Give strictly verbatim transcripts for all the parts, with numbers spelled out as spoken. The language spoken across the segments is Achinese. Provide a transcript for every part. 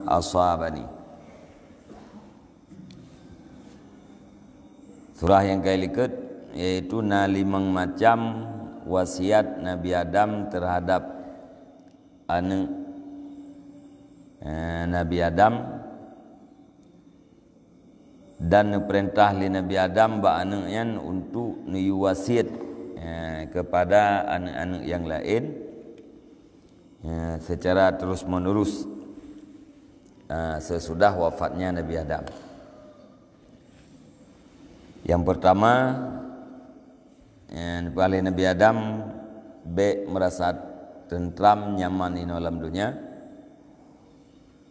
asabani. Surah nyang ka likot, yaitu na limong macam wasiat Nabi Adam terhadap aneuëk, eh, Nabi Adam, dan neupeurintah lé Nabi Adam bak aneuëk nyan untuk neuyue wasiat, eh, kepada aneuëk-aneuëk nyang laén, eh, secara terus-menerus, eh, sesudah wafatnya Nabi Adam. Yang pertama, eh, neupeugah lé Nabi Adam, "Bék meurasa teuntram nyaman inoe lam donya,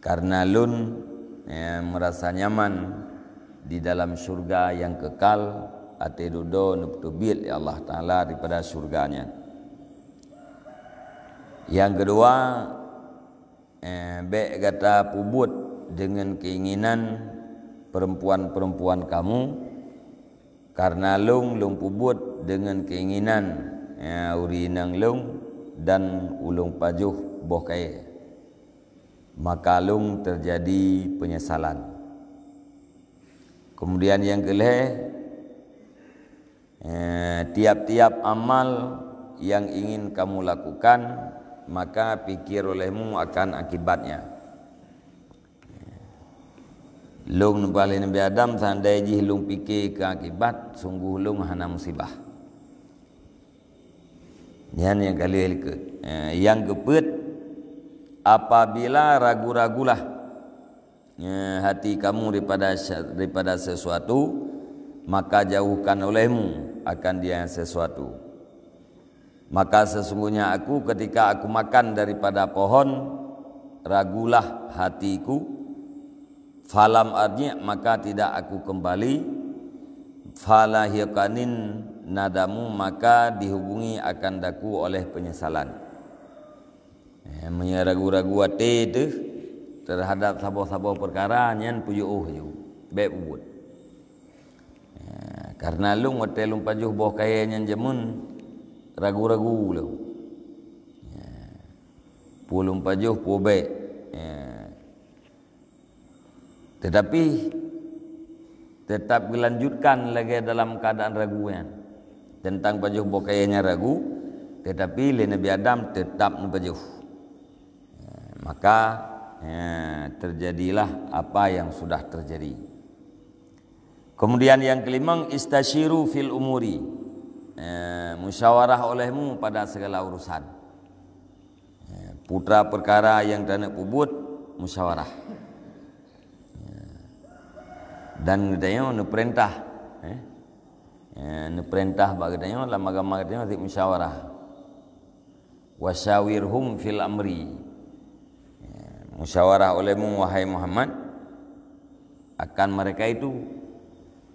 karena lôn, eh, meurasa nyaman di dalam syurga nyang kekal, até dudoe neupeubiet lé Allah Taala daripada syurga nyan." Yang kedua, eh, bék gata peubuet deungon keinginan perempuan-perempuan kamu, karena lôn, lôn peubuet deungon keinginan, eh, ureuëng inong lôn dan ulôn pajoh boh kayée, maka lôn teujadi peunyesalan. Kemudian nyang keulhée, eh, tiap-tiap amal yang ingin kamu lakukan, maka pikir olehmu akan akibatnya. Lôn neupeugah lé Nabi Adam, seandai jih lôn pike keu akibat, sungguh lôn hana musibah. Nyan nyang ka lheueh likot. Eh, nyang keupeuet, apabila ragu-ragulah, eh, hati kamu daripada sya-, daripada sesuatu, maka jauhkan olehmu akan dia sesuatu. Maka sesungguhnya aku, ketika aku makan daripada pohon, ragulah hatiku, falam arji', maka tidak aku kembali, falahiqanin nadamu, maka dihubungi akan daku oleh penyesalan. Eh, meunyoe ragu-ragu até teuh terhadap saboh-saboh peukara, nyan peuyuôh ju, bék peubuet. Ya, karena lôn watée lôn pajoh boh kayée nyan jameun ragu-ragu lôn. Ya. Peue lôn pajoh, peue bék. Ya. Tetapi tetap geulanjutkan lagée dalam keuadaan ragu nyan. Teuntang pajoh boh kayée nyan ragu, tetapi lé Nabi Adam tetap neupajoh. Ya, maka, ya, terjadilah apa yang sudah terjadi. Kemudian yang kelimong, istasyiru fil umuri. Eh, musyawarah olehmu pada segala urusan. Eh, putra perkara yang taneuk peubuet, musyawarah. Eh, dan geutanyoe neupeurintah, eh, eh, neupeurintah bak geutanyoe, lam agama geutanyoe, sit musyawarah. "Wasyawirhum fil amri." Ya, musyawarah olehmu, wahai Muhammad, akan mereka itu,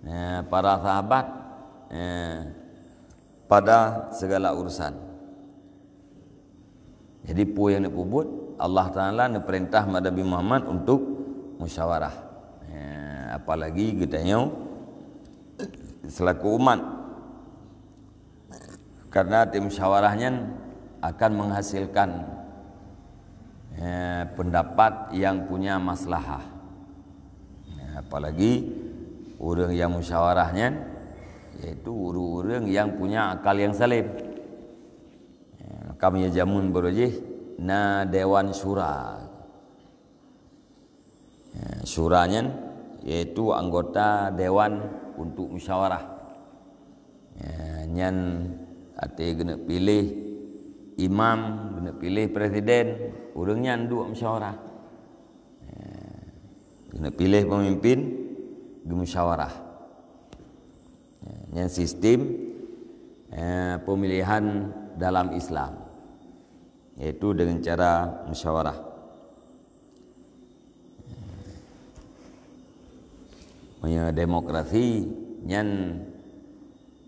ya, para sahabat, ya, pada segala urusan. Jadi, peue nyang neupeubuet, Allah Taala neupeurintah bak Nabi Muhammad untuk musyawarah. Ya, apalagi geutanyoe selaku umat. Karena tim musyawarah nyan akan menghasilkan, eh, pendapat yang punya maslahah. Ya, apalagi ureuëng nyang musyawarah nyan, yaitu ureuëng-ureuëng nyang punya akal nyang salem. Ya, maka meunyoe jameun barô jih na Dewan Syura. Ya, syura nyan yaitu anggota dewan untuk musyawarah. Ya, nyan até geuneuk piléh imam, geuneuk piléh presiden, ureuëng nyan duek musyawarah. Ya, geuneuk piléh pemimpin, geumusyawarah. Ya, nyan sistem, ya, pemilihan dalam Islam, yaitu dengan cara musyawarah. Meunyoe demokrasi nyan,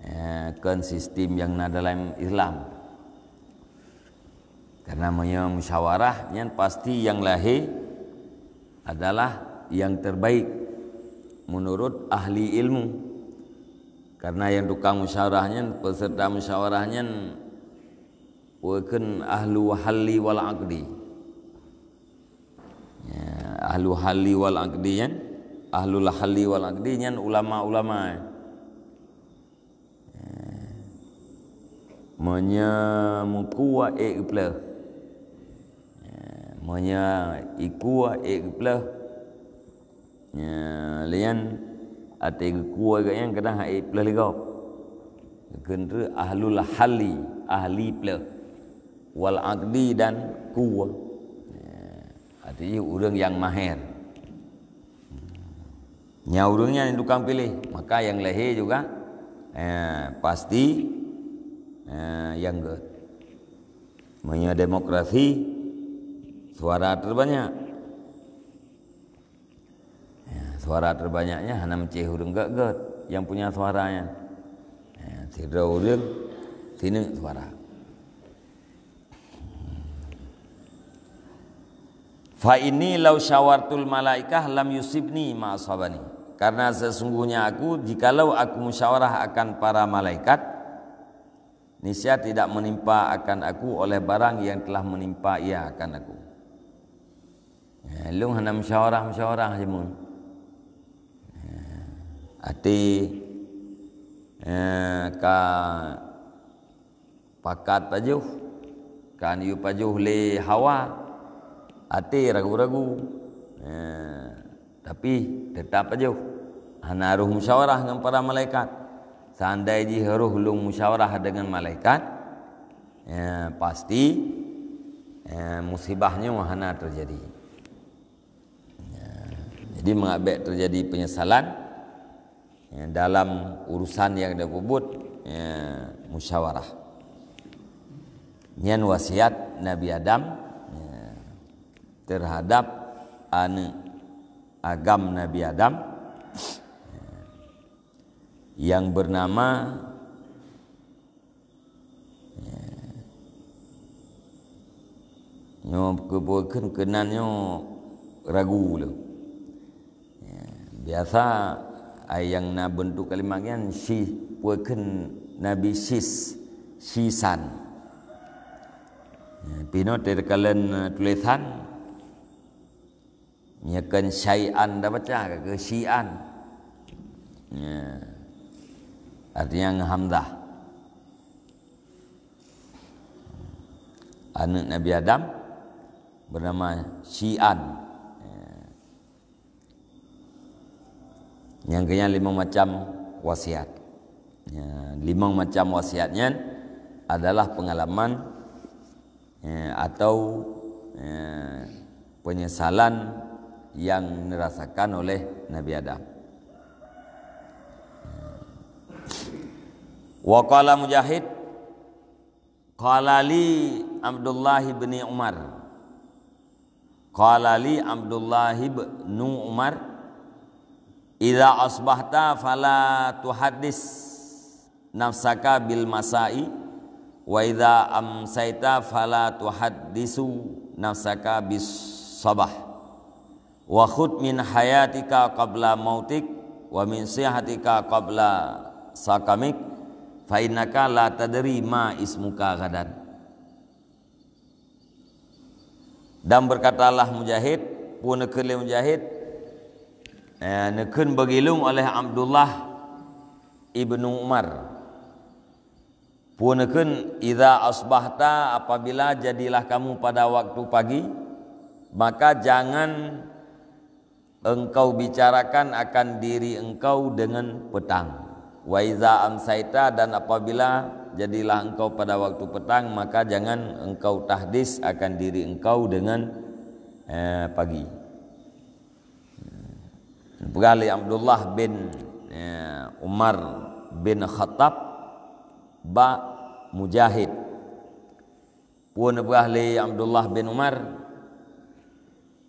eh, kon sistem nyang na dalam Islam. Karena meunyoe musyawarah nyan pasti nyang lahé adalah nyang terbaik menurut ahli ilmu. Karena nyang tukang musyawarah nyan, peserta musyawarah nyan, peue kheun ahlu halli wal aqdi. Ya, Ahlu halli wal aqdi nyan, ahlul halli wal aqdi nyan ulama-ulama. Meunyo meukuah ék geupleuh. Meunyo ikuah ék geupleuh. Nya, lian até geukuah geuh nyan kadang hana ék pleuh lé gob. Kheun treuk ahlul halli, ahli pleuh. Wal aqdi dan kuah. Nya, arti jih ureuëng nyang maher. Nya ureuëng nyan tukang piléh, maka nyang lahé juga, eh, pasti, eh, nyang gét. Meunyo demokrasi, suara terbanyak. Ya, suara terbanyaknya hana meucéh ureuëng gét-gét nyang punya suara nyan. Ya, sidroe ureuëng sineuk suara. Fa inni lau syawartul malaikah lam yusibni ma asabani. Karena sesungguhnya aku, jikalau aku musyawarah akan para malaikat, niscaya tidak menimpa akan aku oleh barang yang telah menimpa ia akan aku. Eh, lôn hana musyawarah-musyawarah jameun. Eh, até, eh, ka pakat pajoh, ka neuyue pajoh lé hawa, até ragu-ragu. Eh, tapi teutap pajoh. Hana roh musyawarah ngon para malaikat. Seandai jih roh lôn musyawarah deungon malaikat, ya, pasti, ya, musibah nyoe hana teujadi. Ya, jadi, mangat bék teujadi penyesalan, ya, dalam urusan nyang geupeubeuet, ya, musyawarah. Nyan wasiat Nabi Adam, ya, terhadap aneuëk agam Nabi Adam, yang bernama, ya, nyoe keupeue kheun keunan nyoe ragu lé. Ya, biasa ai nyang na bentuk kalimat nyan si, peue kheun Nabi Sis, Sisan. Ya, pih nyoe teukalon, eh, tulésan, nyoe kon syai'an tabaca, ka keu syi'an. Ya. Artinya ngon hamzah. Aneuëk Nabi Adam bernama Syi'an. Ya. Nyang keu nyan limong macam wasiat. Ya, limong macam wasiat nyan adalah pengalaman, ya, atau, ya, penyesalan yang dirasakan oleh Nabi Adam. Wa qala Mujahid, qala li Abdullah bin Umar. Qala li Abdullah bin Umar, "Idza asbahta fala tuhaddis nafsaka bil masa'i, wa idza amsaita fala tuhaddisu nafsaka bis sabah. Wa khudh min hayatika qabla mautik, wa min sihatika qabla sakamik, fa innaka la tadri ma ismuka ghadan." Dan berkatalah Mujahid, peue neukheun lé Mujahid, eh, neukheun beugilung oleh Abdullah ibnu Umar. Peue neukheun, "Idza asbahta, apabila jadilah kamu pada waktu pagi, maka jangan engkau bicarakan akan diri engkau dengan petang. Wa iza amsaita, dan apabila jadilah engkau pada waktu petang, maka jangan engkau tahdis akan diri engkau dengan, eh, pagi." Peugah lé Abdullah bin, eh, Umar bin Khattab bak Mujahid. Peue neupeugah lé Abdullah bin Umar,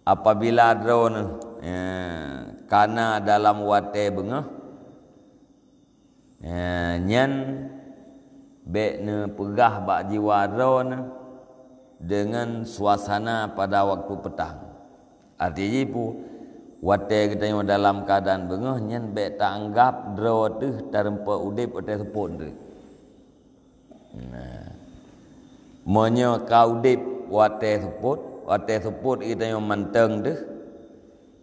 apabila droeneuh, eh, kana dalam watée beungoh, eh, nyan bék neupeugah bak jiwa droeneuh deungon suasana pada waktu petang. Arti jih peue? Watée geutanyoe dalam keuadaan beungoh, nyan bék taanggab droe teuh tarumpok udeb watée seupôt teuh. Nah, meunyoe ka udeb watée seupôt, watée seupôt geutanyoe mantong teuh,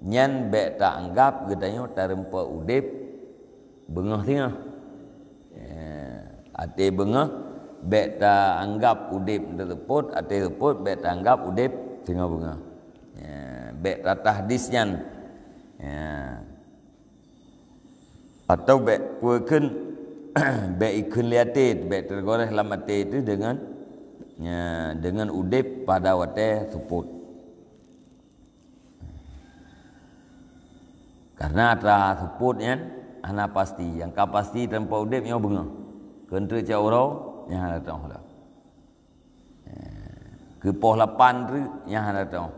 nyan bék taanggab geutanyoe tarumpok udeb beungoh singoh. Ya, até beungoh, bék taanggab udeb seupôt, até seupôt bék taanggab udeb singoh beungoh. Ya, bék tatahdis nyan. Ya. Atau bék peukheun, bék ikheun lé até, bék teugoréh lam até teuh deungon, ya, deungon udeb pada watée seupôt. Karena atra seupôt nyan hana pasti. Nyang ka pasti tarumpok udeb nyoe beungoh. Keu treuk cot uroe nyan hana teuh lom. Keu poh lapan treuk nyan hana teuh.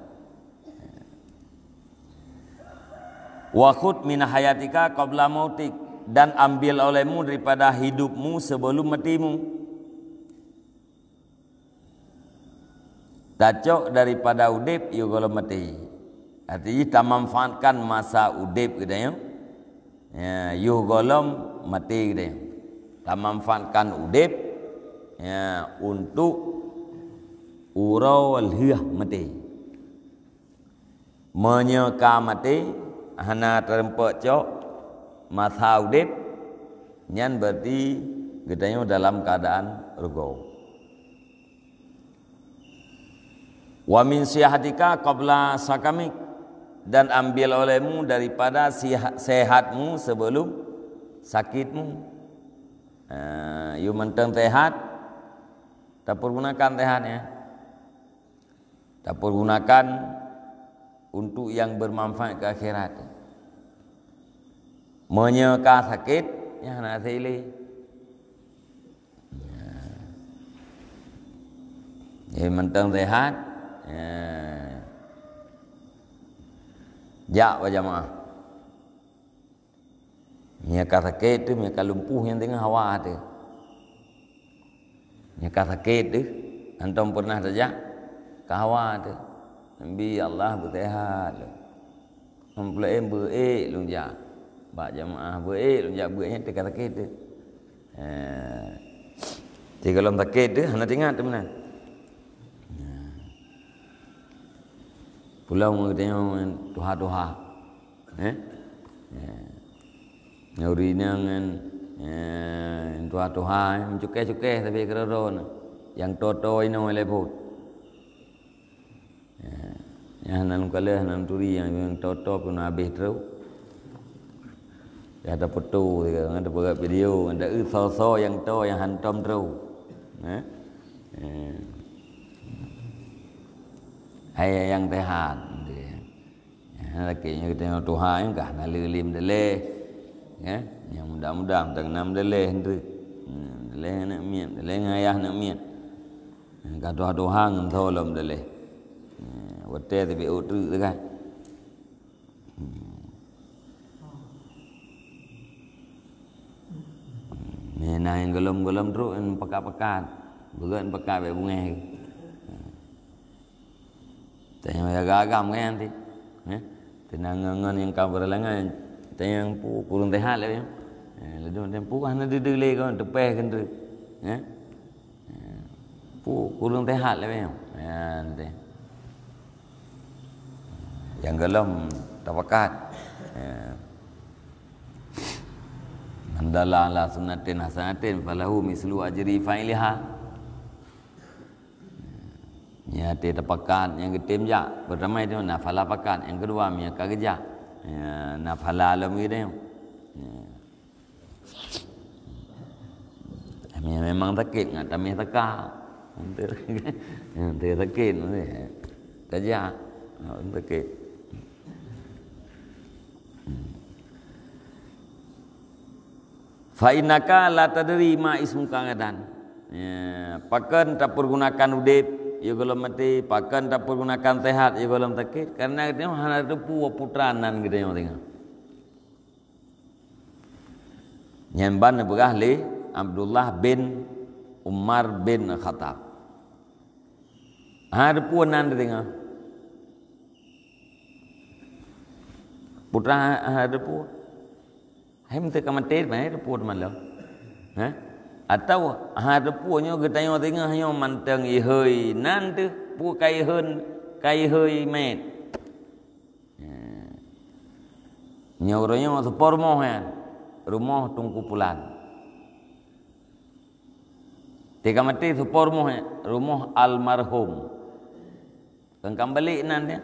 Wa khudz min hayatika qabla mautik, dan ambil olehmu daripada hidupmu sebelum matimu. Tacok daripada udeb yôh gohlom maté. Artinya tamanfaatkan masa udeb geutanyoe, ya, yôh gohlom maté geutanyoe. Tamanfaatkan udeb, ya, untuk uroe lheueh maté. Meunyoe ka maté, hana tarumpok cok masa udeb, nyan berarti geutanyoe dalam keuadaan rugoe. Wa min sihatika qabla sakamik, dan ambil olehmu daripada siha-, sehatmu sebelum sakitmu. Ha, yôh mantong sehat, tapergunakan sehat, ya. Tapergunakan untuk nyang bermanfaat keu akhirat. Meunyoe ka sakét, nyan hana seuilée. Ya. Jadi mantong sehat, ya. Jak bak jamaah. Meunyoe ka sakét teuh, meunyoe ka lumpuh nyang teungoh hawa teuh. Meunyoe ka sakét teuh, hantom peureunah tajak, ka hawa teuh. Nabi Allah beuseuhat lôn. Lôn peuleueh beuék lôn jak. Bak jamaah beuék lôn jak beuék nyan teuh ka sakét teuh. Eh. Sigohlom sakét teuh, hana teuingat teuh meunan. Pulang geutanyoe tuha-tuha. Eh? Ya. Nyang ureueng inong nyan, eh, tuha-tuha, eh, meucukeh-cukeh tapi keudroe-droe na. Nyang toe-toe inoe lé phon. Ya. Nyan hana lôn kalon, hana lôn turi, nyang, nyang toe-toe pun habéh trok. Ya, ada foto, ya, ada peugah video, ada, eh, soe-soe nyang toe, nyang hantom trok. Eh? Eh. Hai nyang sehat. Ya, lagèe nyoe geutanyoe tuha nyan ka hana lé lé meudaleh. Ya, nyang muda-muda mantong na meudaleh nteuk. Hmm, meudaleh ngon aneuk miet, meudaleh ngon ayah aneuk miet. Nyang ka tuha-tuha ngon soe lom meudaleh. Ya, watèe teubiet uteuk teuh kan. Hmm. Nyan na nyang gohlom-gohlom trok nyan pakat-pakat. Beugöt pakat bèk beungèh. Tanyoe agam-agam kan nyan teuh. Eh? Teunang ngon, ngon nyang ka beurhalangan, tanyoe nyang peue kureueng sehat lé nyoe. Eh, ladôm tanyoe peue hana deudeuh lé kon, teupèh keuneuk. Eh? Eh, peue kureueng sehat lé nyoe. Nyan teuh. Nyang gohlom tapakat. Eh. Man dalla ala sunnatin hasanatin falahu mislu ajri fa'iliha. Nyan teuh tapakat nyang geutem jak. Peurtama itu na phala pakat, nyang keudua meunyoe ka geujak, ya, na phala lom geutanyoe. Ya. Meunyoe memang sakét, ngat tameh saka. Nyan teuh sakét, tajak. Sakét. Fa innaka la tadri ma ismuka gadan. Ya, pakon tapeurgunakan udép, ya gohlom maté, pakon tapeurgunakan sehat, ya gohlom sakét, karena geutanyoe hana teupeue peue nan geutanyoe singoh. Nyan ban neupeugah lé Abdullah bin Umar bin Khattab. Hana teupeue nan singoh. Peue teuma hana teupeue. Hai meuteuk ka maté, hai teupeue teuma lom. Ha? Atawa hana teupeue nyoe geutanyoe singoh nyoe mantong ihôi nan teuh, peue ka ihôi, ka ihôi mét. Ha. Nyoe uroe nyoe soe po rumoh nyan? Rumoh Teungku Pulan. Teuka maté soe po rumoh nyan? Rumoh almarhum. Kan ka balek nan nyan.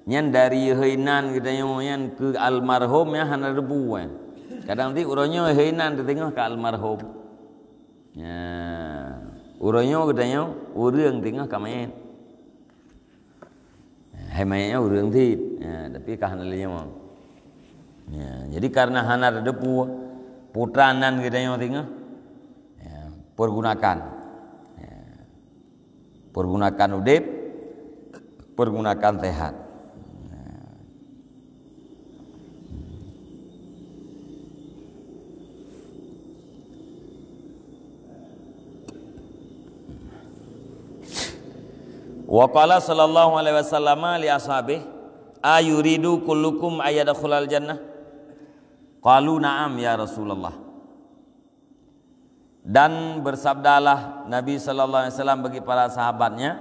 Nyan dari yôh inan geutanyoe nyan keu almarhum nyan hana teupeu, eh. Kadang cit uroe nyoe yôh inan teuteungoh keu almarhum. Ya. Uroe nyoe geutanyoe ureueng teungoh ka manyét. Hai manyét nyoe ureueng cit. Ya, tapi ka hana lé nyoe. Ya, jadi karena hana teupeu, putra nan geutanyoe teungoh, ya, pergunakan. Ya. Pergunakan udép, pergunakan sehat. Wa qala sallallahu alaihi wasallam li ashabihi, "Ayuridu kullukum ayyadkhulal jannah?" Qalu, "Na'am ya Rasulullah." Dan bersabdalah Nabi sallallahu alaihi wasallam bagi para sahabatnya,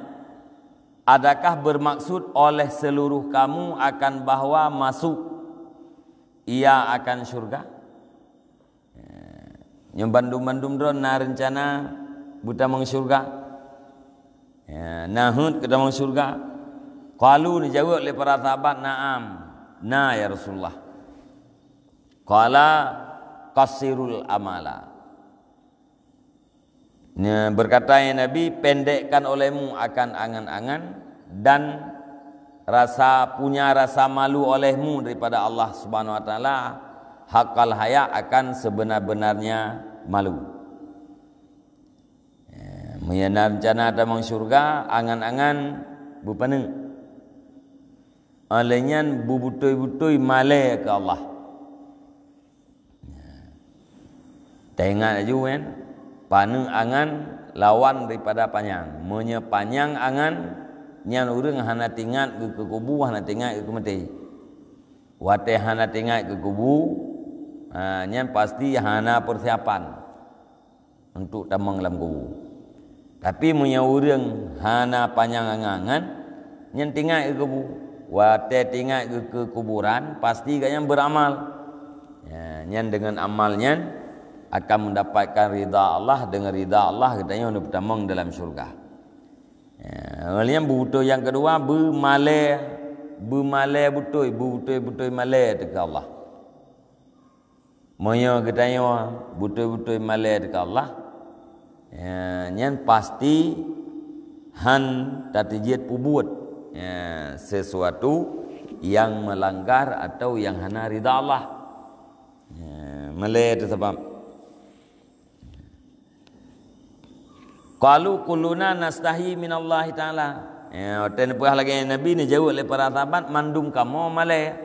"Adakah bermaksud oleh seluruh kamu akan bahwa masuk ia akan syurga?" Nyoe bandum-bandum droe na reuncana beutamong syurga. Ya, na heuet keu tamong syurga. Qalu, neujaweueb lé para sahabat, "Na'am, na ya Rasulullah." Qala, "Qassirul amala." Nya, berkata ya Nabi, "Pendekkan olehmu akan angan-angan dan rasa, punya rasa malu olehmu daripada Allah Subhanahu wa Taala, haqqal haya, akan sebenar-benarnya malu." Ya, meunyoe na reuncana tamong syurga, angan-angan beupaneuk. Óh lheueh nyan beubutôi-butôi malée keu Allah. Taingat laju kan, paneuk angan lawan daripada panyang. Meunyoe panyang angan, nyan ureuëng hana teuingat geuh keu kubu, hana teuingat geuh keu maté. Watée hana teuingat geuh keu kubu, ha, nyan pasti hana peusiapan untuk tamong lam kubu. Tapi meunyoe ureuëng hana panyang angan-angan, nyan teuingat geuh keu kubu. Watée teuingat geuh keu kuburan, pasti gobnyan beuramal. Ya, nyan deungon amal nyan akan mendapatkan ridha Allah, deungon ridha Allah geutanyoe neupeutamong dalam syurga. Ya, ngon lheueh nyan beutôi nyang keudua, beumalée, beumalée beutôi, beutôi-beutôi malée teuh keu Allah. Meunyoe geutanyoe beutôi-beutôi malée teuh keu Allah, ya, nyan pasti han tateujiet peubuet, ya, sesuatu yang melanggar atau yang hana ridha Allah. Ya, malée teuh sabab. Qalu kulluna nastahi minallahi ta'ala. Ya, watée neupeugah lagée Nabi, neujaweueb lé para sahabat, "Mandum kamoe malée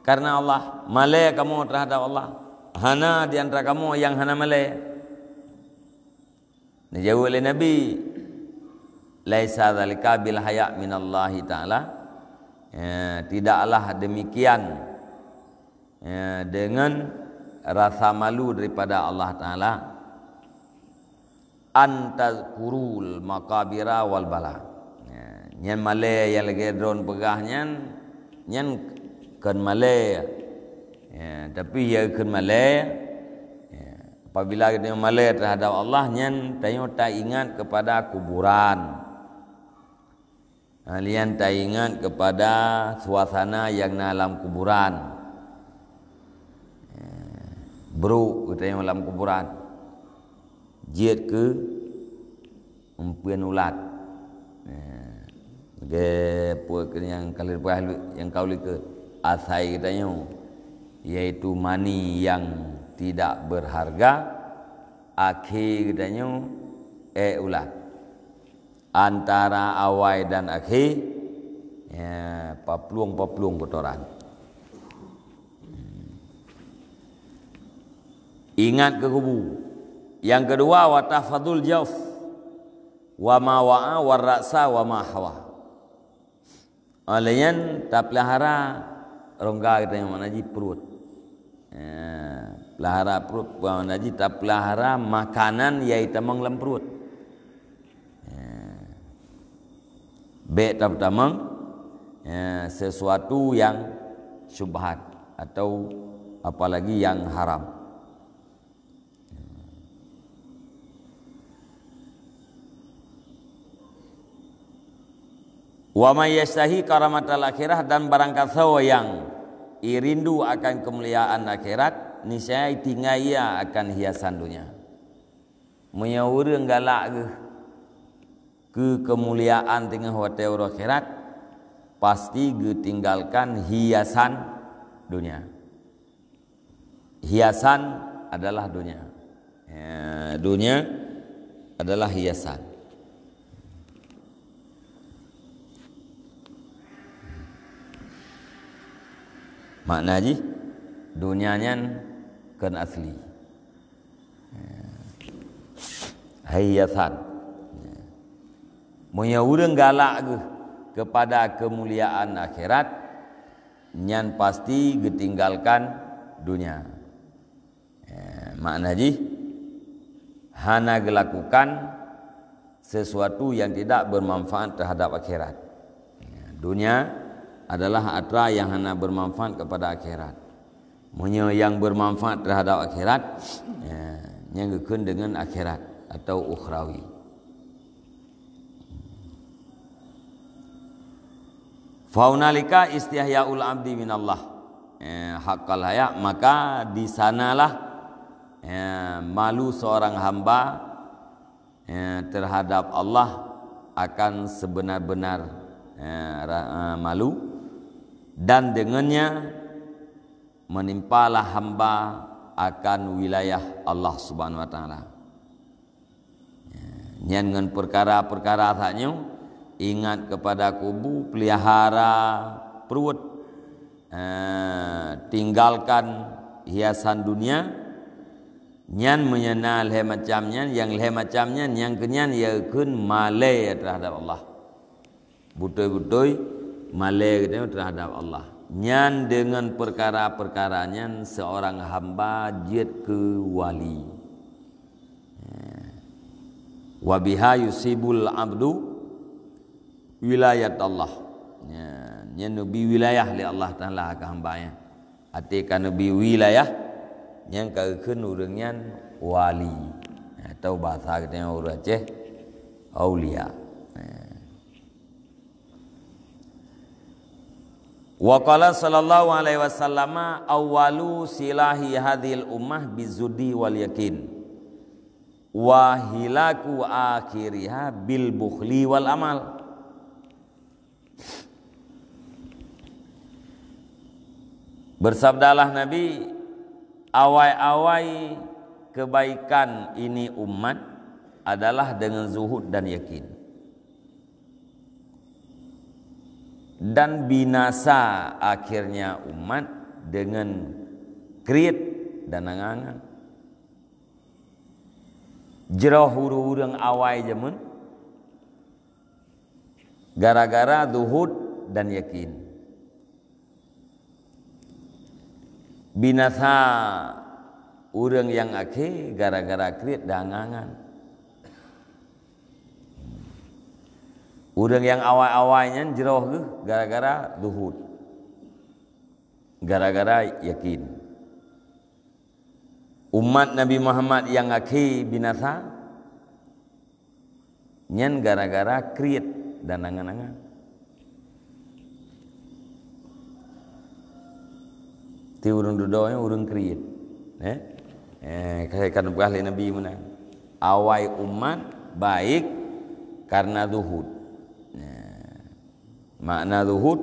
karena Allah, malée kamoe terhadap Allah. Hana di antara kamoe nyang hana malée." Neujaweueb lé Nabi, "Laisa dzalika bil haya minallahi ta'ala." Ya, tidaklah demikian, ya, dengan rasa malu daripada Allah Taala, "An tazkurul maqabira wal bala." Ya, nyan malée nyang lagée droen peugah nyan, nyan kon malée. Ya, tapi ya kon malée, ya, apabila geutanyoe malée terhadap Allah, nyan tanyoe taingat kepada kuburan. Ha, lheueh nyan taingat kepada suasana nyang na lam kuburan. Eh, brok geutanyoe lam kuburan. Jeuet keu eumpeuen ulat. Eh, lagée peue keu nyang ka lheueh peugah nyang ka u likot. Asai geutanyoe, yaitu mani yang tidak berharga, akhé geutanyoe ék ulat. Antara awai dan akhé, ya, paplueng-paplueng keutoran. Ingat keu kubu. Nyang keudua, wa tahfadzul jauf, wa ma wa'a, war ra'sa, wa ma hawa. Óh lheueh nyan tapeulahara rongga geutanyoe, makna jih pruet. Ya, peulahara pruet, makna jih tapeulahara makanan nyang tamong lam pruet. Ya. Bék tamong, ya, sesuatu nyang syubhat. atau apalagi yang haram. Wa may yashtahi karamatal akhirah, dan barangkasoe nyang irindu akan keumuliaan akhirat, niscaya tinggai ia akan hiasan dunia. Meunyoe ureuëng galak geuh keu keumuliaan teungoh watée uroe akhirat, pasti geutinggalkan hiasan dunia. Hiasan adalah dunia. Ya, dunia adalah hiasan. Makna jih, dunia nyan kon asli. Hai hiasan. Meunyoe ureuëng galak geuh keupada keumuliaan akhirat, nyan pasti geutinggalkan dunia. Eh, makna jih, hana geulakukan sesuatu yang tidak bermanfaat terhadap akhirat. Ya, dunia adalah atra yang hana bermanfaat kepada akhirat. Meunyoe yang bermanfaat terhadap akhirat, ya, nyang geukheun dengan akhirat atau ukhrawi. Faunalika istihyaul abdi minallah, eh, haqqal haya, maka di sanalah, eh, malu seorang hamba, eh, terhadap Allah akan sebenar-benar, eh, ra-, eh, malu, dan dengannya menimpalah hamba akan wilayah Allah Subhanahu wa Taala. Nyan ngon peukara-peukara that nyoe, ingat keupada kubu, peulihara pruet, eh, tinggalkan hiasan dunia. Nyan meunyoe na lhée macam nyan, nyang lhée macam nyan, nyang keunyan ia kheun malée terhadap Allah. Beutôi-beutôi malée geutanyoe terhadap Allah. Nyan deungon peukara-peukara nyan seurang hamba jeuet keu wali. Wa biha yusibul abdu wilayat Allah. Nyan, nyan neubi wilayah lé Allah Taala keu hamba nyan. Até ka neubi wilayah, nyan ka geukheun ureuëng nyan wali. Atau bahasa geutanyoe ureuëng Aceh, aulia. Wa qala sallallahu alaihi wasallama, "Awwalu silahi hadhil ummah bizuddi wal yakin, wa hilaku akhiriha bil bukhli wal amal." Bersabdalah Nabi, "Awai-awai kebaikan ini umat adalah dengan zuhud dan yakin." Dan binasa akhirnya umat dengan kriet dan angan-angan. Jroh ureuëng-ureuëng awai jameun gara-gara zuhud dan yakin. Binasa ureuëng nyang akhé gara-gara kriet dan angan-angan. Ureuëng nyang awai-awai nyan jroh geuh gara-gara zuhud, gara-gara yakin. Umat Nabi Muhammad nyang akhé binasa, nyan gara-gara kriet dan angan-angan. Ti ureuëng dudoe nyan ureuëng kriet. Eh? Eh, ka, ka neupeugah lé Nabi meunan. Awai umat baik karena zuhud. Nah, makna zuhud,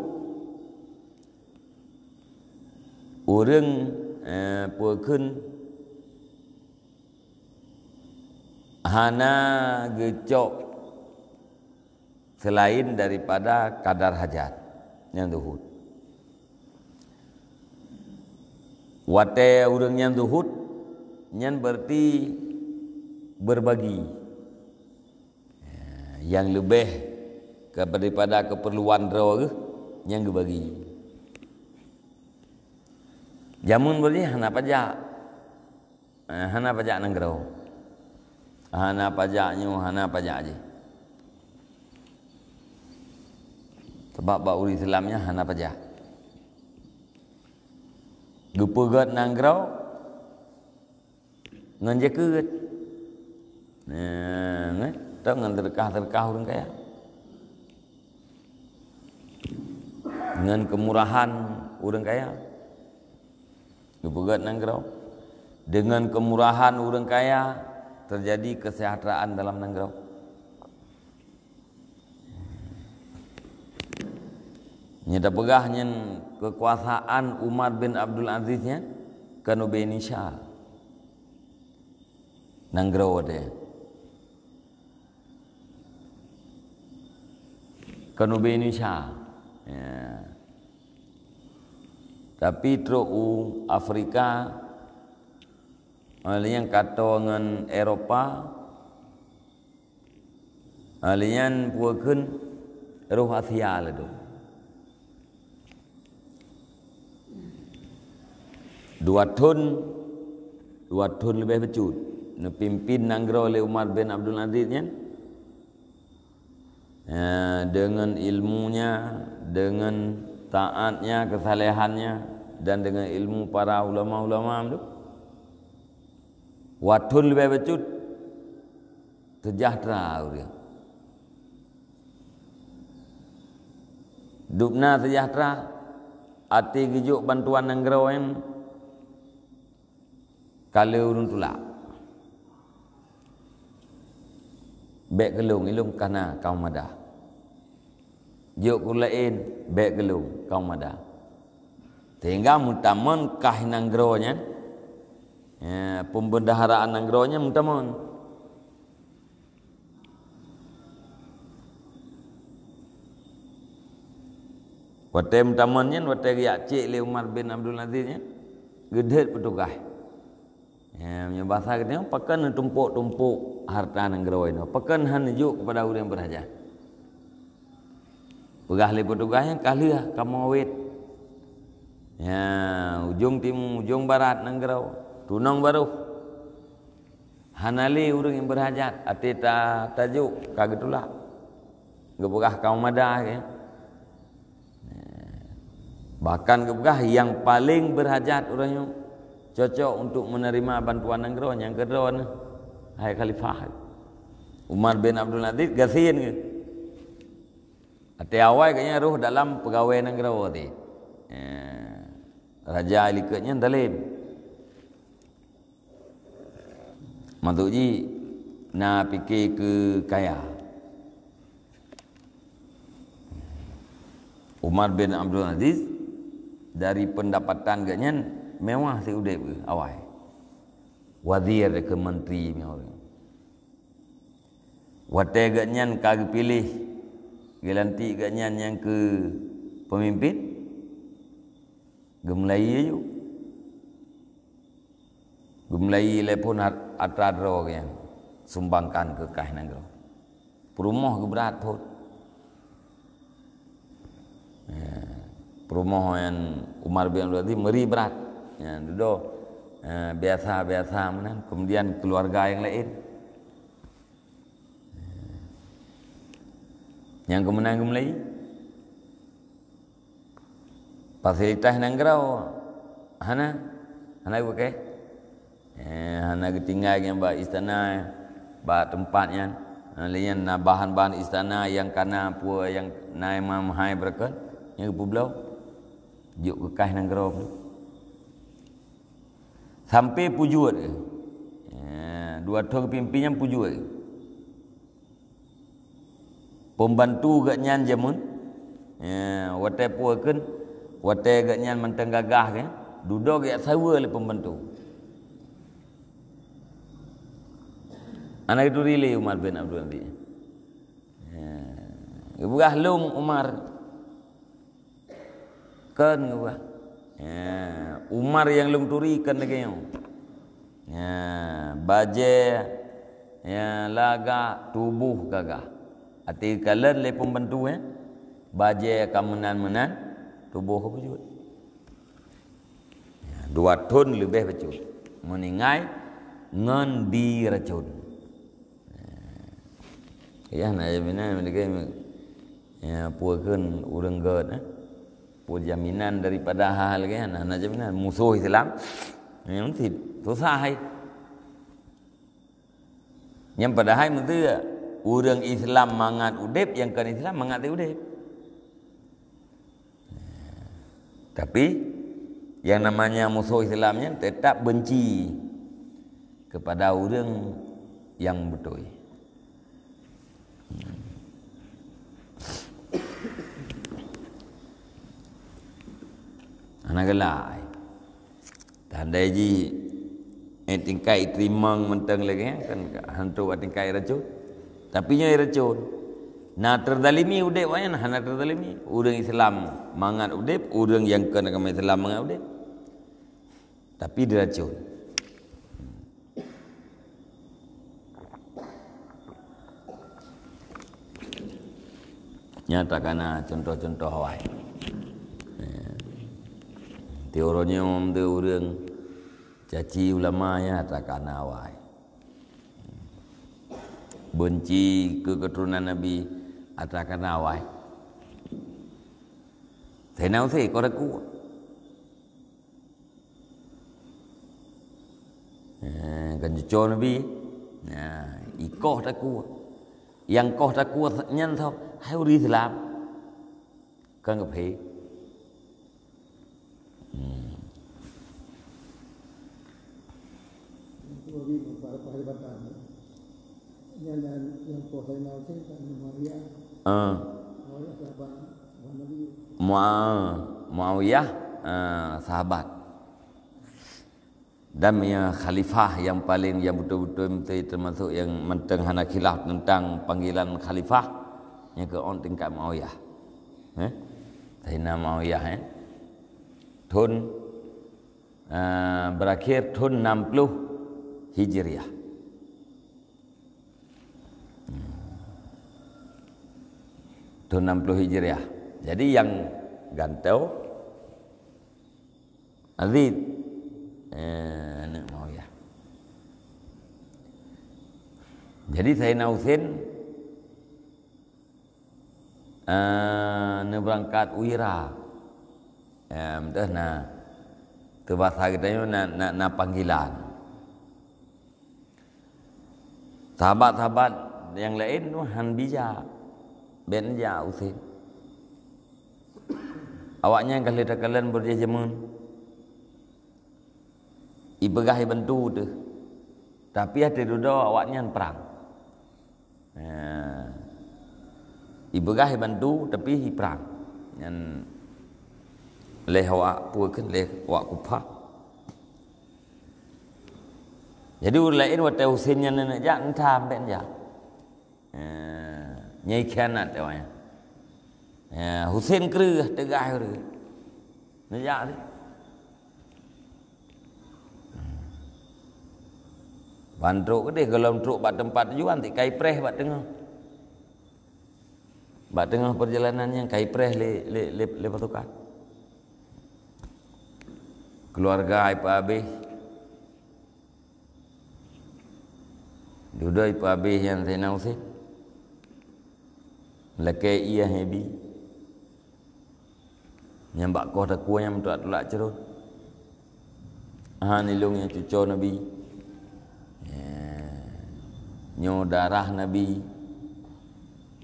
ureuëng, eh, peue kheun hana geucok selain daripada kadar hajat, nyan zuhud. Watée ureuëng nyan zuhud, nyan berarti berbagi. Nyang leubeh daripada keupeurluan droe geuh, nyan geubagi. Jameun boleh hana pajak. Eh, hana pajak nanggroe. Hana pajak nyoe, hana pajak jih. Sabab bak ureuëng Islam nyan hana pajak. Geupeugét nanggroe ngon jakeuet. Nah, ngon, tau ngon seudeukah-seudeukah ureuëng kaya. Ngon keumurahan ureuëng kaya. Geupeugét nanggroe. Dengan keumurahan ureuëng kaya, terjadi kesejahteraan dalam nanggroe. Nyoe tapeugah nyan keukuasaan Umar bin Abdul Aziz nyan keuneubée Indonesia. Nanggroe teuh. Keuneubée Indonesia. Ya. Tapi trok u Afrika, lheueh nyan ka toe ngon Eropa, lheueh nyan peue kheun rôh Asia laju. Dua thon, dua thon leubeh bacut neupimpin nanggroe lé Umar bin Abdul Aziz nyan. Ya, dengan ilmunya, dengan taatnya, kesalehannya, dan dengan ilmu para ulama-ulama tu, dua thon leubeh bacut seujahteura ureuëng. Dubna seujahteura, até geujok bantuan nanggroe nyan ka lheueh ureuëng tulak. Bék keu lôn, ilôn ka na kaum madah. Jok keu laén, bék keu lôn, kaum madah. Sehingga meutamon kah nanggroe nyan, ya, pembendaharaan nanggroe nyan meutamon. Watée meutamon nyan, watée geujak cék lé Umar bin Abdul Aziz nyan, geudeuet peutugaih. Ya, meunyoe basa geutanyoe, pakon neutumpôk-tumpôk hareuta nanggroe inoe? Pakon hana neujok keupada ureuëng beurahjat? Peugah lé peutugaih nyan, ka lheueh kamoe wét. Ya, ujong timu, ujong barat nanggroe, tunong barôh. Hana lé ureuëng nyang beurahjat, até ta-, tajok ka geutulak. Geupeugah kaum madah, ya. Bahkan geupeugah nyang paleng beurahjat ureuëng nyoe cocok untuk menerima bantuan nanggroe nyang keudroe nyoe, hai khalifah. Umar bin Abdul Aziz gasien geuh. Até awai geuhnyan rôh dalam peugawée nanggroe teuh. Eh, raja likot nyan zalim. Maksud jih na pike keu kaya. Umar bin Abdul Aziz, dari pendapatan geuhnyan mewah siudeb geuh awai. Wazir keu menteri mewah. Watée geuhnyan ka geupiléh, geulantik geuhnyan nyang keu peumimpén, geumulai aju. Geumulai lé phon at-, atra droe nyang sumbangkan keu kah nanggroe. Peurumoh geubrat phon. Ya, peurumoh nyan Umar bin Abdul Aziz meuri brat. Ya, dudoe, eh, biasa-biasa meunan, kemudian keluarga nyang laén. Nyang keumeunang geumulai. Fasilitas nanggroe hana, hana geupakai. Eh, hana geutinggai nyang bak istana, bak teumpat nyan. Lé nyan na bahan-bahan istana nyang kana peue nyang na imam hai beureukat, nyang geupeubloe. Jok keu kah nanggroe. Sampai pujuet. Eh, dua thon geupimpén nyan pujuet. Pembantu geuhnyan jameun, ya, watée peue kheun, watée geuhnyan mantong gagah, kan, dudoe geujak saweue lé pembantu. Hana geuturi lé Umar bin Abdul Aziz. Ya. Geupeugah lôn Umar. Kon geupeugah. Ya, Umar nyang lôn turi kon lagée nyoe. Ya, bajée, ya, lagak, tuboh gagah. Até geukalon lé pembantu, ya. Bajée ka meunan-meunan, tuboh ka beujeuet. Ya, dua thon leubeh bacut. Meuninggai ngon diracon. Ya, na, ya, bina, bina, ya, peue kheun ureuëng gét, eh? Peue jaminan daripada hal-hal lagèe nyan? Hana jaminan. Musoh Islam, nyan meusti susah hai. Nyan padahai meusti ureueng Islam mangat udép, nyang kon Islam mangat udép. Tapi, yang namanya musoh Islam nyan tetap benci kepada ureueng nyang beutôi. Hana galak. Tandai jih, eh, tingkat teurimong mantong lagèe nyan kan, hantu bak tingkat racun. Tapi nyoe racun. Na teuzalimi udép awaknyan, hana teuzalimi. Ureueng Islam mangat udép, ureueng nyang kon agama Islam mangat udép. Tapi diracun. Nyan takana contoh-contoh awai. Eh, teuronyom teu ureueng caci ulama, nyan takana awai. Benci keu keuturonan Nabi, takana awai. Saidina Usen, koh takue. Eh, kan cuco Nabi. Nah, ikoh takue. Nyang koh takue nyan soe? Hai ureueng Islam. Kan geuphe. Hmm. Ah. Mua-, Muawiyah, ah, sahabat. Dan meunyoe khalifah nyang paleng, nyang beutôi-beutôi meusti teumasok nyang mantong hana khilaf teuntang panggilan khalifah, nyan keuh ôn tingkat Muawiyah. Eh? Saidina Muawiyah, eh? Thon, eh, berakhir thon enam puluh Hijriah. Thon enam puluh Hijriah. Jadi nyang gantoe Yazid, eh, aneuk Muawiyah. Jadi Saidina Usen, eh, neubeurangkat u Hira. Eh, beutôi na, teu basa geutanyoe na, na, na panggilan. Sahabat-sahabat nyang laén tu han bijak, bèk neujak Usen. Awaknyan ka lheueh takalon beureujaih jameun. Ipeugah ibantu teuh. Tapi watèe dudoe awaknyan prang. Ha. Ipeugah ibantu tapi iprang. Nyan lé awak peue kheun, lé awak Kufah. Jadi ureueng laén watèe Usen nyan neujak, nyan tham bèk neujak. Eh, nyan khianat awaknyan. Eh, Usen kreueh, teugas kreueh. Neujak teuh. Ban trok keudéh, gohlom trok bak teumpat tujuan, tikai preh bak teungoh. Bak teungoh peurjalanan nyan kai preh lé, lé, lé, lé pasukan. Keuluwarga ipeuhabéh. Dudoe ipeuhabéh nyan Saidina Usen. Lakèe ié han ibi. Nyang bak koh takue nyan meutuak tulak ceuron. Hán ilôn nyang cuco Nabi. Ya. Nyoe darah Nabi.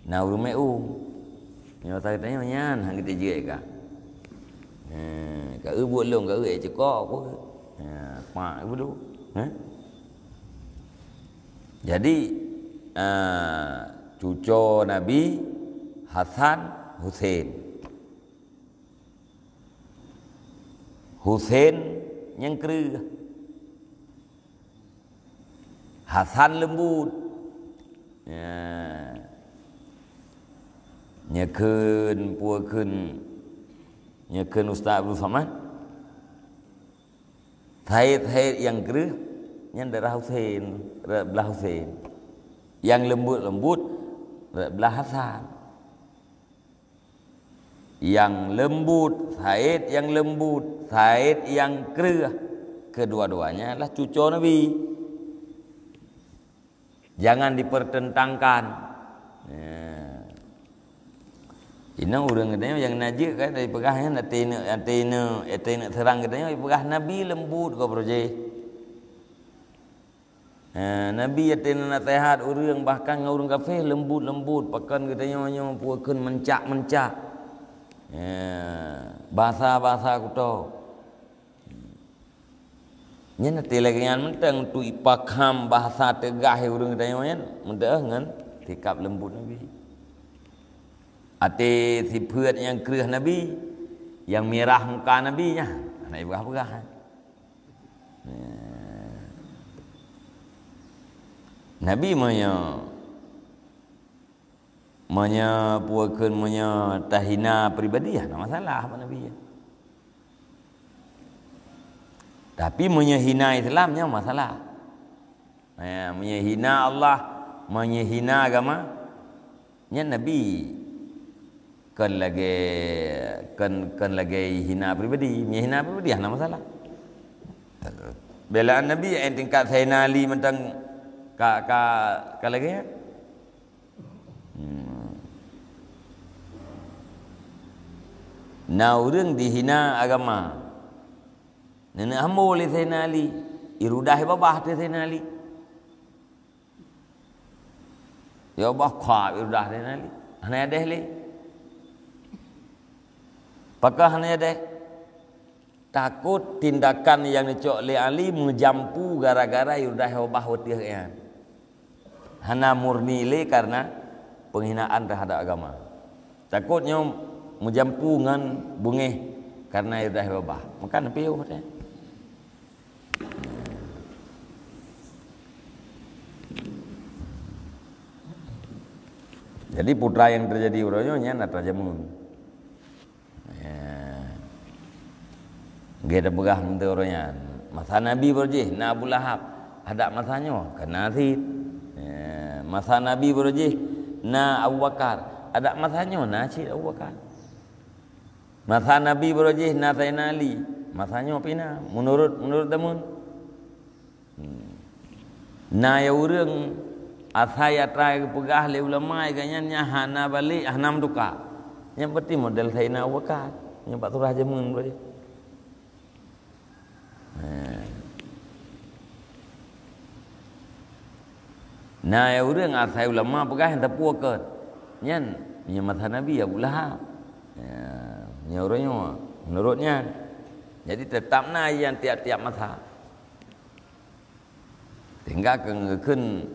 Na ureueng meu. Nyoe ata geutanyoe nyan hán geutanyoe jeuet ka. Ya, ka eu buet lôn, ka eu ék cukok apa. Ya, pak ibu tu. Ha? Jadi, ah, cuco Nabi Hasan Husen. Husen nyang kreueh. Hasan leumbut. Ya. Nyan kheun, peue kheun, nyan kheun Ustaz Abdul Somad. Sayét-sayét nyang kreueh, nyan darah Husen, blah Husen. Nyang leumbut-leumbut, blah Hasan. Nyang leumbut, sayét nyang leumbut, sayét nyang kreueh, kedua-duanya adalah cuco Nabi. Jangan dipertentangkan. Ya. Inoe ureuëng geutanyoe nyang na jeuet kan, dari peugah nyan, até neuk, até neuk, até neuk seurang geutanyoe, peugah Nabi leumbut gob roh jih. Ha, Nabi até neuk naseuhat ureuëng, bahkan ngon ureuëng kafé leumbut-leumbut, pakon geutanyoe nyoe peue kheun meuncak-meuncak. Ha, bahasa-bahasa kuto. Nyan até lagée nyan mantong untuk ipakham bahasa teugah ureuëng geutanyoe nyan, meunteueh ngon sikap leumbut Nabi. Até sifeuet nyang kreueh Nabi, nyang mirah muka Nabi nyan, hana ipeugah-peugah. Nabi meunyoe Meunyoe peue kheun, meunyoe tahina pribadi, hana masalah bak Nabi. Tapi meunyoe hina Islam, nyan masalah. Ya, meunyoe hina Allah, meunyoe hina agama, nyan Nabi kon lagée, kon, kon lagée hina pribadi. Meunyoe hina pribadi, hana masalah. Belaan Nabi nyang tingkat Saidina Ali mantong ka, ka, ka lagée nyan. Hmm. Na ureuëng dihina agama. Nenek hamba lé Saidina Ali, irudah babah teuh Saidina Ali. Ya babah khap irudah Saidina Ali. Hana adeh lé. Pakon hana adeh? Takot tindakan nyang neucok lé Ali meujampu gara-gara irudah babah wateuh nyan. Hana murni lé karena penghinaan terhadap agama. Takot nyoe meujampu ngon beungéh karena irudah babah. Maka neupiôh teuh. Jadi putra nyang teujadi uroe nyoe nyan atra jameun. Ya. Geupeugah meunteuroe nyan. Masa Nabi baroe jih na Abu Lahab. Adak masa nyoe keu na cit. Ya. Masa Nabi baroe jih na Abu Bakar. Adak masa nyoe na cit Abu Bakar. Masa Nabi baroe jih na Saidina Ali. Masa nyoe pih na. Meunurot, meunurot dameun. Hmm. Na ya ureuëng asai atra geupeugah lé ulama, gobnyan nyan hana balek, hana meutuka. Nyan berarti model Saidina Abu Bakar. Nyan bak surah jameun baroe jih. Ha. Na ya ureuëng asai ulama peugah nyang teupeu kon. Nyan, nyan masa Nabi Abu Lahab. Ya, nyan ureuëng nyoe, meunurot nyan. Jadi teutap na nyang tiap-tiap masa. Sehingga keu ngeukheun,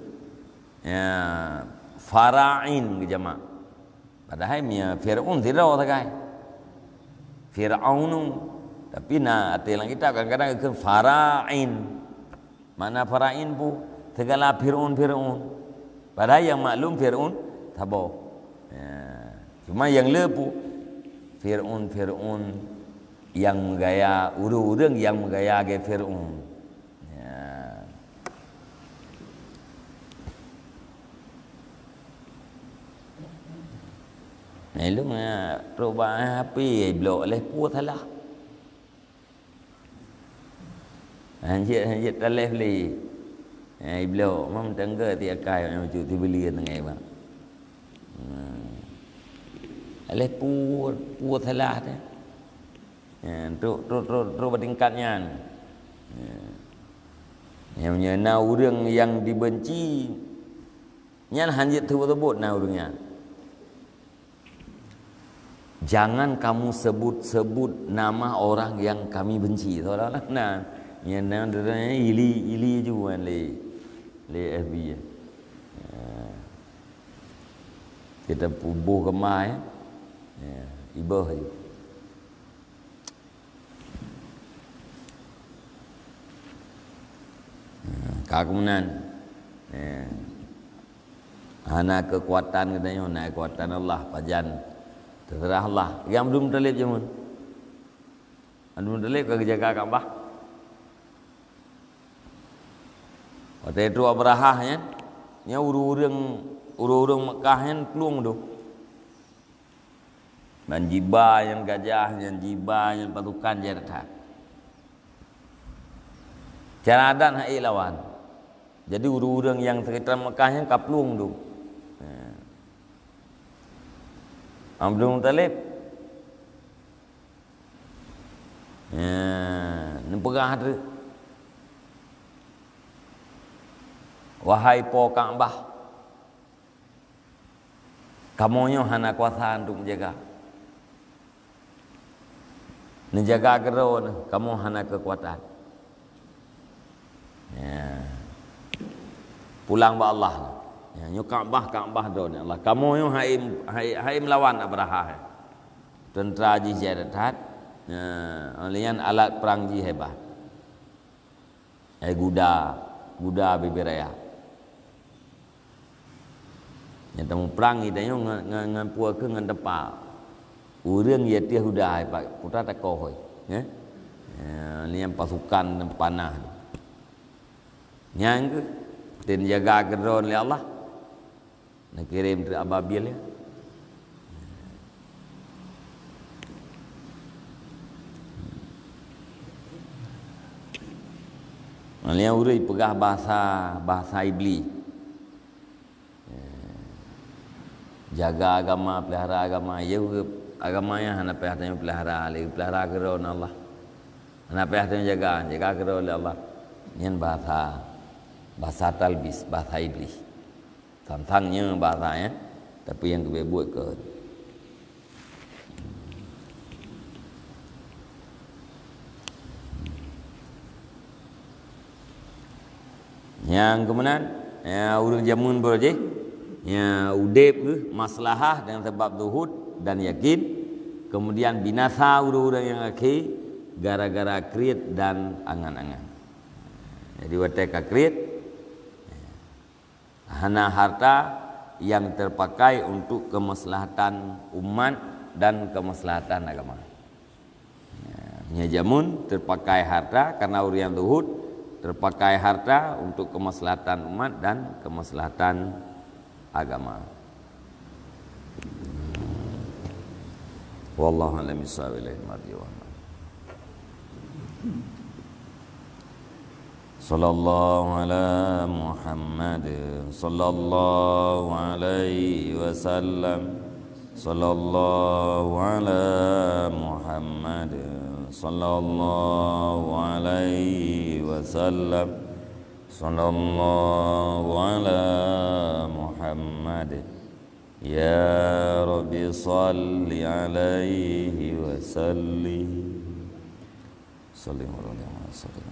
ya, fara'in geujamak. Padahai meunyoe Fir'aun sidroe sagai. Fir'aunu. Tapi na até lam kitab kadang-kadang geukheun fara'in. Makna fara'in peue? Segala Fir'aun-Fir'aun. Padahai nyang maklum Fir'aun saboh. Ya. Cuma nyang le peue? Fir'aun-Fir'aun nyang meugaya, ureuëng-ureuëng nyang meugaya lagée Fir'aun. Ya. Nah, ilong, ya, trok bak H P, iblok leh peue salah. Hanjeuet, hanjeuet taleh lé. Ya, iblok, mam tangga ti akai, nyang cuti beli tengah, bang. Hmm. Leh peue, peue salah teuh. Ya, trok, trok, trok, trok bak tingkat nyan. Ya. Nyang meunyoe na ureuëng nyang dibenci, nyan hanjeuet teubot-teubot na ureuëng nyan. Jangan kamu sebut-sebut nama orang yang kami benci. Seolah-olah na, nyan na, ili, ili ju kan lé, lé F B. Ya. Kita pubuh keumah, ya. Ya, ibeuh ju. Hmm, ka keunan. Ya. Hana keukuatan geutanyoe, na keukuatan Allah, pajan teuseurah Allah. Nyang Abdul Muthalib jameun. Abdul Muthalib ka geujaga Ka'bah. Watée trok Abrahah nyan, nyan ureuëng-ureuëng, ureuëng-ureuëng Meukah nyan plueng dum. Ban jiba nyan gajah, nyan jiba nyan pasukan jai that. Cara adat hana ék lawan. Jadi ureuëng-ureuëng nyang sekitar Meukah nyan ka plueng dum. Ha. Abdul Muttalib. Ya, neupeugah treuk, "Wahai Po Ka'bah, kamoe nyoe hana kuasa untuk menjaga. Neujaga keudroe neuh, kamoe hana keukuatan." Ya. Pulang bak Allah. Ya, nyoe Ka'bah, Ka'bah droeneuh Allah. Kamoe nyoe hai, hai, hai meulawan Abrahah. Teuntra jih jai that. Ya, lheuh nyan alat perang jih hebat. Hai guda, guda bibiraya. Nyang tamuprang geutanyoe ngon, ngon, ngon peue keuh, ngon teumpa. Ureueng ya tieh udah, hai pat putra takoh, hoi. Eh? Ya, ni nyang pasukan panah tu. Nyang keuh, ten jaga keudroe lé Allah. Neukirém treuk ababil, ya. Nyan ureueng peugah bahasa, bahasa Iblis. Jaga agama, pelihara agama. Ya, agama nyan hana payah tanyoe pelihara, lé pelihara keudroe Allah. Hana payah tanyoe jaga, jaga keudroe lé Allah. Nyan bahasa, bahasa talbis, bahasa Iblis. Sang-sang nyoe bahasa, ya. Tapi nyang keubiet buet keu. Nyang keumeunan, ya, ureueng jameun baroe jih, ya, udeb geuh maslahah dengan sebab zuhud dan yakin, kemudian binasa ureueng-ureueng nyang akhé gara-gara kriet dan angan-angan. Jadi, watée ka kriet, hana harta yang terpakai untuk kemaslahatan umat dan kemaslahatan agama. Ya, nyoe jameun terpakai harta karena ureueng nyang zuhud, terpakai harta untuk kemaslahatan umat dan kemaslahatan agama. Wallahu a'lam bishawab. Ilaihi marji wa ma'ab. Sallallahu ala Muhammad, sallallahu alaihi wasallam. Sallallahu ala Muhammad, sallallahu alaihi wasallam. Sallallahu ala Muhammad. Ya Rabbi, salli alaihi wa sallim. Sallim ala Muhammad.